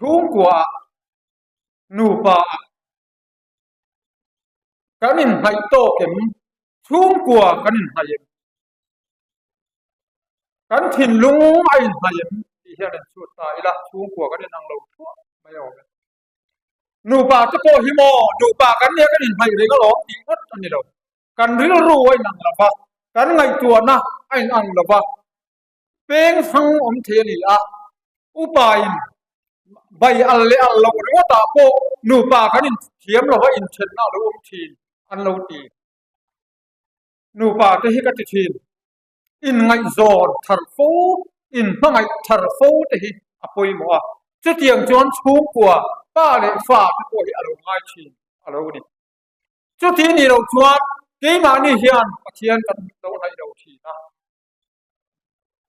Chhungkuaah, nupaah kan inhnaih tawk em? Chhungkua kan inhnaih em? Kan thinlung a inhnaih em? Tih hian an chhut ta ila, chhungkua kan inang lo thuah mai awm e. Nupa te pawh hi maw, nupa kan nia kan inhnaih reng alawm tih ngawt a ni lo. Kan rilru a inang lo va, kan ngaihtuahna a inang lo va, peng hrang awm thei a ni a, upain bai al leh al loh ringawtah pawh nupa kan inthiam lo va, inthenna a lo awm thin an lo ti. Nupa te hi ka ti thin, inngaihzawn thar fo, inhmangaih thar fo te hi a pawimawh a, chutiang chuan chhungkua pa leh fa te pawh hi a lo ngai thin a lo ni. Chuti nih loh chuan keimahni hian Pathian kan lo hnaih lo thin a.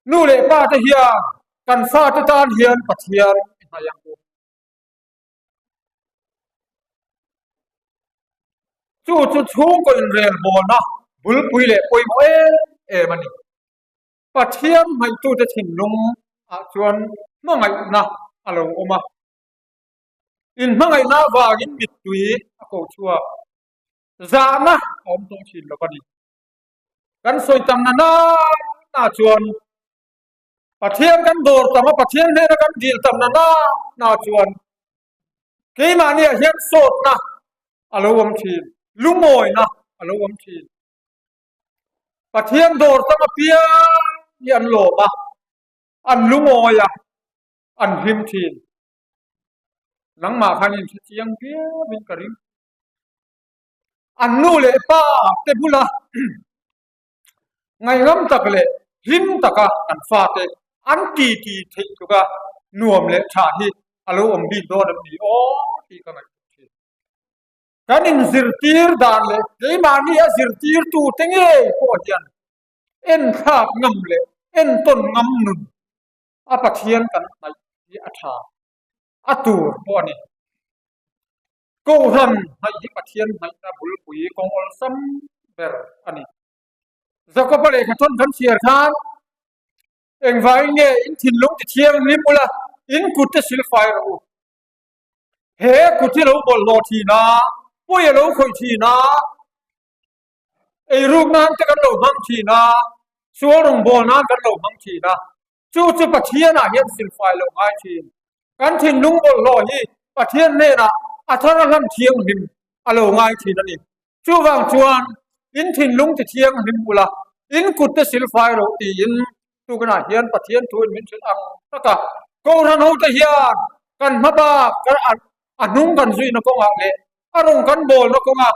Nu leh pa te hian kan fate tan hian Pathian i hnaih ang u. Chu chu chhungkaw inrelbawlna bulpui leh pawimawh em em a ni. Pathian hmaihtute thinlung ah chuan hmangaihna a lo awm a. Inhmangaihna avangin mittui a ko chhuak. Zahna a awm tawh thin lo a ni. Kan sawi tam na na chuan Pathian kan dawr tam a, Pathian hnena kan dil tam na na chuan keimahniah hian sawtna a lo awm thin, lungawina a lo awm thin. Pathian dawr tam apiang hi an lawm a, an lungawi a, an hlim thin. Nangmah khan in hre chiang viauin ka ring. An nu leh pa te bula ngaihngam tak leh hlim taka an fate an ti ti theih tluka nuam leh tha hi a lo awm bik dawn em ni aw tih ka ngaihtuah thin. Kan inzirtir dan leh keimahni a zirtirtu te ngei pawh hian enthlak ngam leh entawn ngam nun a Pathian kan hnaih hi a tha a tur pawh a ni. Kohhran hnaih hi Pathian hnaihna bulpui kawng awlsam ber a ni. Jakob-a lehkha thawn kan chhiar khan engvangin nge in thinlung ti thianghlim ula in kut te silfai rawh u. He kut hi lo bawlhhlawh thin a, pawi a lo khawih thin a, eiruk nan te kan lo hmang thin a, sual rawngbâwl nan kan lo hmang thin a, chu chu Pathianah hian silfai lo ngai thin. Kan thinlung bawlhhlawh hi Pathian hnenah a thar a hlan thianghlim a lo ngai thin a ni. Chuvang chuan in thinlung ti thianghlim ula, in kut te silfai rawh tiin tukinah hian Pathian thuin min hrilh ang tak a. Kohhran hote hian kan hma bak a hnung kan zuina kawngah leh a rawng kan bawlna kawngah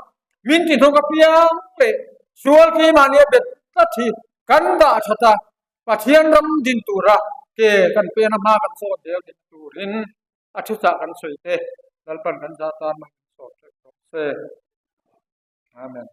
min ti hnawk apiang leh sual keimahni a bet tlat hi kan dah that a, Pathian ram din tura ke kan pena hma kan sawn zel theih turin a thuchah kan sawi te Lalpan kan zah tan mai kan sawm ṭeuh tawh se. Amen.